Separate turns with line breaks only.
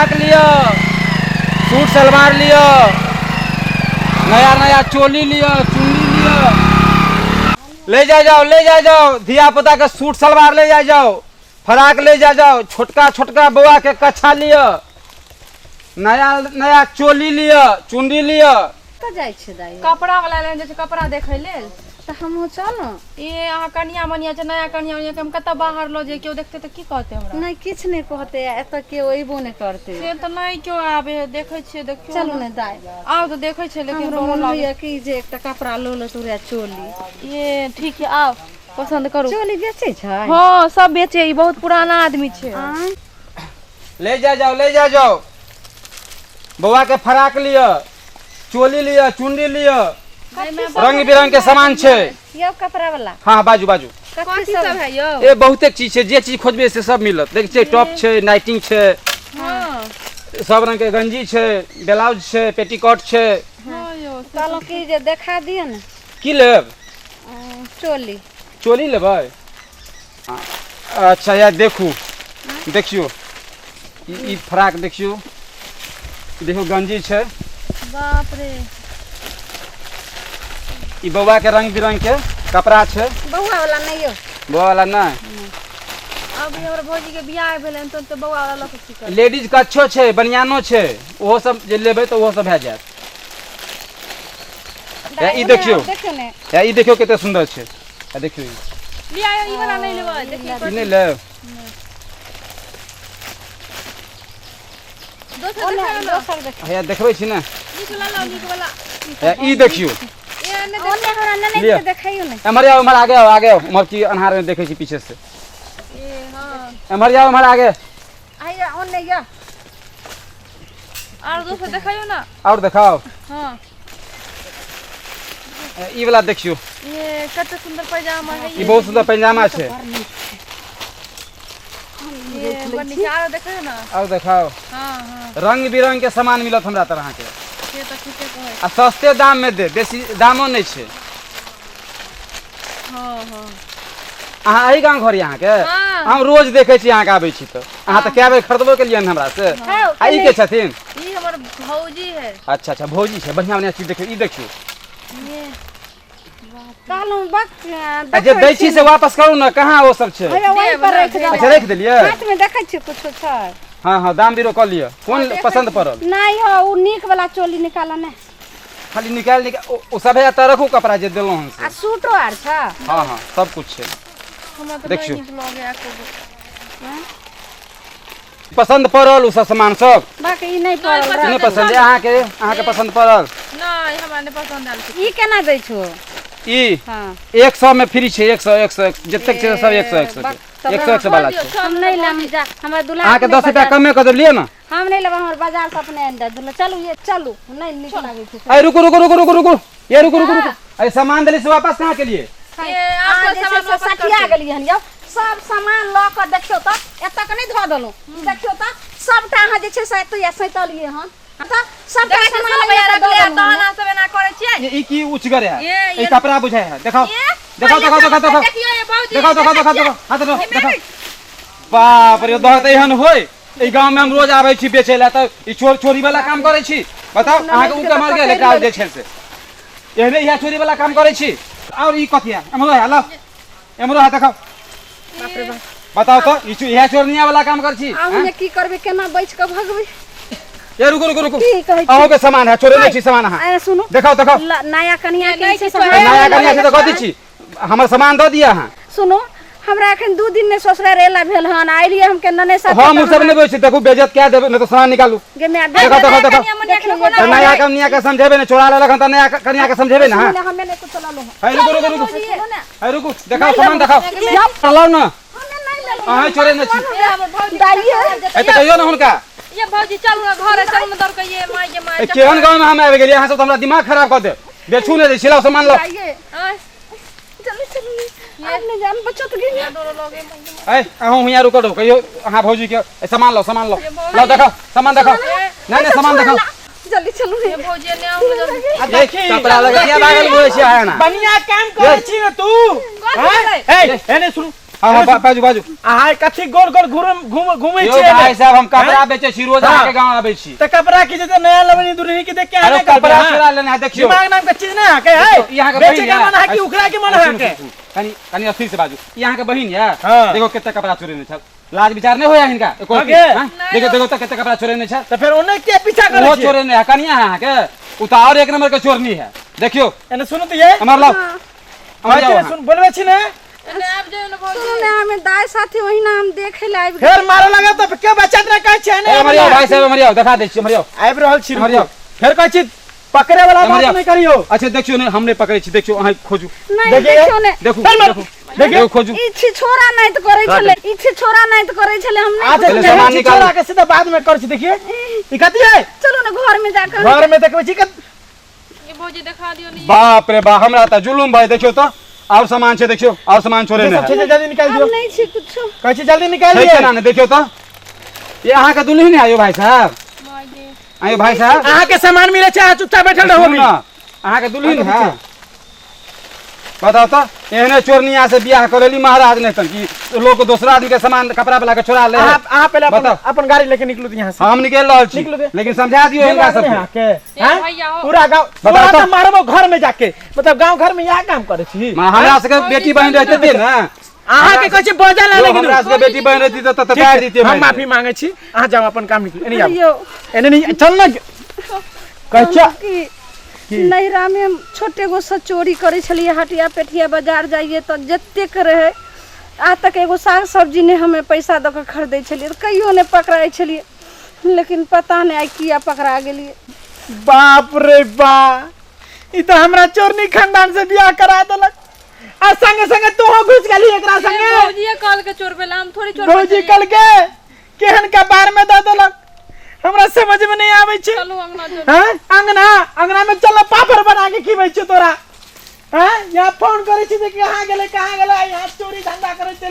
फराक लिअ, सूट सलवार लिअ, नया नया चोली लिअ, चुन्नी लिअ। ले जा जाओ, ले जा जाओ, धिया पुता के सूट सलवार ले जा जाओ, फराक ले जा जाओ, छोटका छोटका बौआ के कच्छा लिअ, नया नया चोली लिअ, चुनरी लिअ।
कतऽ जाइ छै दाइ?
कपड़ा वाला लेने जाइ छै, कपड़ा देखै लेल।
तऽ हमहूँ चलू।
ए अहाँ कनिया मनिया छै, नया कनिया मनिया के हम कतऽ बाहर लऽ जाय? केओ देखतै तऽ की कहतै हमरा?
नहि, किछु नहि कहतै, आ एतऽ केओ अयबो नहि करतै।
से तऽ नहि केओ आबे है, देखै छियै, देखियौ।
चलू ने दाइ।
आउ तऽ देखै छियै, लेकिन
हमरो
डरो
मोन
लागै।
होइया कि जे एकटा कपड़ा लऽ लेतहुँ रे, चोली।
ए ठीक है, आउ पसन्द करू।
चोली बेचै छै?
हँ, सब बेचे, ई बहुत पुराना आदमी छै।
आँय?
ले जा जाओ, ले जा जाओ, बौआ के फराक लिअ, चोली लिअ, चुनरी लिअ, रंग बिरंग के सामान छै।
यौ कपड़ा वाला।
हाँ, बाजू बाजू।
कथी
कथी
सब
सब है यौ?
ए बहुते चीज छै, जे चीज खोजबै से सब मिलत। देख छै, टॉप छै, नाइटिंग छै, सब रंग के गंजी छै, ब्लाउज छै, पेटीकोट छै।
हँ यौ, से
कहलहुँ कि जे देखा दिअ ने।
की लेब?
चोली।
चोली लेबै? अच्छा, यार देखू, देखियौ ई ई फ्राक देखियौ, ई देखियौ गंजी छै।
बाप रे।
ई बौआ के रंग बिरंग के कपड़ा छै।
बौआ वाला नहि यौ।
बौआ वाला नहि।
अभी हमर भौजी के बियाह भेलै तऽ बौआ वाला लऽ कऽ की करबै?
लेडीज के अच्छो छै, बनियानो छै, ओहो सब जे लेबै तऽ ओहो सब भए जायत।
दाइ,
ई
ओने
देखियौ।
आब देखियौ ने।
या ई देखियौ कते सुन्दर छै, आ देखियौ ई।
लिया यौ, ई वाला नहि लेबै, देखियौ।
ई नहि लेब?
दोसर
ओने
देखाउ ने।
दोसर देखियौ।
हैया देखबै छी ने।
नीक वाला लाउ, नीक वाला।
हैया ई देखियौ।
ए नहि।
ओने हमरा ननैद
लिअ।
के देखैयौ ने।
एम्हर आउ, एम्हर आगे आउ, आगे आउ। उम्हर की अन्हार में देखै छी पीछे से।
ए हँ।
एम्हर आउ, एम्हर आगे।
आइया ओने यौ।
आर दोसर देखाइयो ना।
और देखाओ।
हाँ।
ई वाला देखियो।
ये कते सुंदर पैजामा है।
ई बहुत सुंदर पैजामा छै।
ये बड़ नीक। आरो देखियो ना।
और देखाओ।
हाँ हाँ।
रंग बिरंग के सामान मिलत हमरा तरह के।
से तऽ ठीके कहै।
आ सस्ते दाम में दे, बेसी दामो नहीं छै।
हाँ हाँ।
अहाँ एहि गाँव घर अहाँके?
हाँ।
हम रोज देखै छी अहाँके आबै छी तऽ। अहाँ तऽ कए बेर खरीदबो केलियै हन हमरा से।
हँ,
आ ई के छथिन?
ई हमर भौजी है।
अच्छा अच्छा, भौजी छै। बढ़िआँ बढ़िआँ चीज देखियौ, ई देखियौ।
ये
कहलहुँ बक।
आ जे दै छी से वापस करू ने, कहाँ ओ सब छै?
हैया वही पर राखि देलहुँ।
अच्छा, राखि देलियै।
हाथ में देखै छियै कुछो छै?
हाँ हाँ, दाम बीरो कऽ लिअ, कोन पसन्द पड़ल?
नहि हो, ओ नीक वाला चोली निकालऽ ने।
खाली निकालि निकालि ओ सब एतऽ रखू, कपड़ा जे देलहुँ हन से।
आ सूटो आर छै?
हाँ हाँ, सब कुछ छै।
हमरा तऽ
देखियौ।
नहि नीक लगैया एको।
पसन्द पड़ल ओ सब सामान सब?
बाकी ई नहि पड़ल।
पसन्द।
नहि पसंद? अहाँके, अहाँके पसंद पड़ल?
नहि, हमरा नहि पसंद आयल छै।
ई केना दै छो?
ई
हाँ।
100 में फ्री छै, 100 100, जतेक छै सब 100 100 के, 100 100 वाला छै।
हम नहि लेब, जा हमरा दुल्हा।
अहाँके 10 रुपया कमे कऽ देब, लिअ ने।
हम नहि लेब, हमर बाजार से अपने आनि दे दुल्हा। चलू ये, चलू, नहि नीक लागै छै।
अरे रुकू रुकू रुकू रुकू रुकू, ये रुकू रुकू रुकू। अरे सामान देली से वापस कहाँ के लिए?
ए
अहाँ
आपको
जे छै
सामान
से
वापस
सठिया
करतै।
गेलियै हन यौ। सब सामान लऽ कऽ देखियौ तऽ एतऽ के नहि धऽ देलहुँ। देखियौ तऽ सबटा अहाँ जे छै से एतऽ सैतलियै हन तऽ सबटा
देखै छियै,
सामान
सब भैया
एतऽ दऽ
रखले
देलहुँ
तहन
हन।
अहाँ सब एना करै छियै।
ये ई की उचगर है?
ये
ई कपड़ा बुझाय है, देखाओ।
ये
देखाओ देखाओ देखाओ देखाओ।
देखियौ ये भौजी।
देखाओ देखाओ देखाओ देखाओ, हाथ दो, देखाओ। बाप रे, दह तऽ एहन होय? एहि गाँव में हम रोज आबै छी बेचै लए तऽ ई चोर चोरी वाला काम करै छी? बताउ अहाँके, उ कमर गेल एकरा जे छै से एहने इएह चोरी वाला काम करै छी। और ई कथी है? एम्हरो है, लाओ, एम्हरो है, देखाओ। बताउ तऽ ई इएह चोरनिया वाला काम करै छी?
आब हमे की करबै? केना बचि कऽ भगबै?
ये रुकू रुकू रुकू।
की कहै छी?
अहूँ के सामान है, चोरे नहि छी सामान अहाँ।
अरे सुनू।
देखाओ देखाओ।
नया कनिया के
नहि
छै
किछो
सामान।
है।
नया कनिया छै तऽ कथी छी? हमर सामान दऽ दिअ अहाँ।
सुनू, हमरा एखन 2 दिन नहि ससुराल एला भेल हन, आइलियै हम के नने साथे।
हम ओ सब नहि बोलै छी। देखू, बेइज्जत कए देबै, नहि तऽ सामान निकालू।
गे माय।
देखो देखो देखो।
कनिया मनिया के कोना
तऽ नया कनिया के समझेबै ने? चोरा लेलक हन तऽ नया कनिया के समझेबै ने? अहाँ
हमे नहि कुछो लेलहुँ।
है रुकू रुकू रुकू।
सुनू ने।
है रुकू, देखाओ सामान, देखाओ, लाउ ने।
हमे नहि लेलहुँ।
अहाँ चोरे नहि छी।
ए हमर भौजी।
दाइये।
है तऽ कहियौ ने हुनका।
ये भौजी, चलू ने घरे, चलू ने दौड़ के। ये माय गे my.
ए, केहन गाँव में हम आबि गेलियै? अहाँ सब तऽ हमरा दिमाग खराब कऽ देब, बेचू नहि दै छी। लाउ सामान लाउ।
दाइये।
आँय।
चलू चलू, आब नहि जान बचत गेल।
डरो लगे माय गे my.
ए अहूँ हुइयाँ रुकल रहू। कहियौ अहाँ भौजी के, ए, सामान लाउ, सामान लाउ, लाउ, देखाओ सामान, देखाओ। नहि नहि, सामान देखाओ।
जल्दी चलू रे।
ये भौजी, ने आउ ने जल्दी।
ए, कपड़ा लगा किया लागल बोलै छी अहाँ एना?
बढ़िया काम करै छी ने तू?
कथी भेलै?
हैं? ए एने सुनू।
हाँ हाँ बाजू बाजू।
अहाँ कथी गोल गोल घुरम घूम घूमै
यौ
छियै?
भाई साहब, हम कपड़ा
हैं?
बेचै छी, रोज
हाँ।
अहाँके गाँव आबै छी।
तऽ कपड़ा की जेतै नया लबनी दुल्हनी के देख के
अरे
अहाँ
कपड़ा चोरा लेने है, देखियौ।
दिमाग नाम के चीज नहीं है के है।
देखियौ, ई अहाँके
बेचे
बहिन
के
यऽ।
मन है कि उखड़ा के मन है
सुनू,
के?
सुनू, कनी कनी अस्थिर से बाजू। ई अहाँके बहिन यऽ?
हाँ।
देखो कते कपड़ा चोरेने छल, लाज विचार नहीं होया हिनका एको
हाँ
रत्ती,
गे।
हाँ? देखो देखो तऽ कते कपड़ा चोरेने छल।
तऽ फेर ओने के पीछा करै
ओहो
छियै?
चोरेने है, कनिया है अहाँके, उ तऽ और एक नंबर के चोरनी है। देखियौ।
एने सुनू तऽ ये।
हमर लाउ।
हाँ।
हमर जाउ
कहै छी ने,
अहाँ।
सुन बोलबै छी ने।
एने आबि जाउ ने भौजी।
सुनू ने, हमे दाय साथे ओहिना हम देखे लए आबि
फेर मारे लगा तऽ के बच्चा ने कहै छै एने
ए, हमर आउ भाई साहब, हमर आउ, देखा दै छी, हमर आउ।
आबि रहल छी।
हमर आउ।
फेर कहै छी पकड़े वाला
हमर
बात
आउ।
नहि करियौ।
अच्छा देखियौ ने, हम नहि पकड़ै छी, देखियौ अहाँ खोजू।
नहि
देखिए।
देखियौ ने।
देखू
चल मार।
देखू
देखिए।
देखू खोजू।
ई छिछोरा नाइत करै छलै, ई छिछोरा नाइत करै छलै, हम नहि
अच्छा
पहिले
केहन
सामान
छी
निकालू।
छोड़ा के सीधा बाद में कर छी। देखिए ई कथी है?
चलू ने घर में जाकर।
घर में देखबै छी
ई भौजी देखा दियौ ने।
बाप रे बाप, हमरा तऽ जुलुम भाई। देखियौ तऽ और सामान छै, देखियौ और सामान चोरे
जे
ने
सब छै से जल्दी निकालि
आब
दियौ।
नहि छै कुछो।
कहै छी जल्दी निकालि
छै
दियौ।
केना ने, देखियौ तऽ ये अहाँके दुल्हन है यौ भाई साहब? आयो भाई साहब,
अहाँके सामान मिलै छै, अहाँ चुपचाप बैठल रहू।
सुनू ने, अहाँके दुल्हन है? बताउ तऽ एहने चोरनिया से बियाह कर लेली महाराज, नहीं तन कि लोग दोसरा आदमी के सामान कपड़ा वाला के चोरा ले।
अहाँ अहाँ पहिले अपन
बताउ।
अपन गाड़ी लेके निकलू तऽ यहाँ से।
हम निकलि रहल छी,
निकलू दे।
लेकिन समझा दियौ हिनका
दिमाग नहि
सबके।
अहाँके
ए
हैं?
भैया हो।
पूरा गाँव
बताउ
तोरा
तऽ।
तऽ मारबो घर में जाके, मतलब गाँव घर में इएह काम करै छी।
हमरा सबके बेटी बहिन रहते ने।
अहाँके कहै छी बजल
यौ,
लेकिन
हमरा सबके बेटी बहिन रहती तऽ
ठीक
तारि
छै,
दितियै
हम
मारि।
माफी मांगे छी, अहाँ जाउ अपन काम निकलू। एने आउ।
यौ।
एने नहीं चल न कहै छियै।
कि नैहरामे हम छोटे गो से चोरी करै छलियै, हटिया पेठिया बाजार जाइए तऽ जतेक रहै आ तक एगो साग सब्जी नहि हमे पैसा दऽ कऽ खरीदै छलियै, तऽ कहियो नहि पकड़ाइ छलियै, लेकिन पता नहि आइ किया पकड़ा गेलियै।
बाप रे बा, ई तऽ हमरा चोरनी खानदान से बियाह करा देलक आ संगे संगे तोहो घुस गेली एकरा संगे।
भौजीए कहल के चोरबे ला, हम थोड़ी चोरबे
भौजी
छलियै।
कल के केहन का बार में दऽ देलक, हमरा समझ में नहीं आबै छै।
चलू अंगना चलू।
हैं? अंगना अंगना में चल, पापड़ बना के खिबै छियौ तोरा। हैं? यहाँ फोन करै छी जे कहाँ गेलै कहाँ गेलै, यहाँ चोरी धंधा करै छै।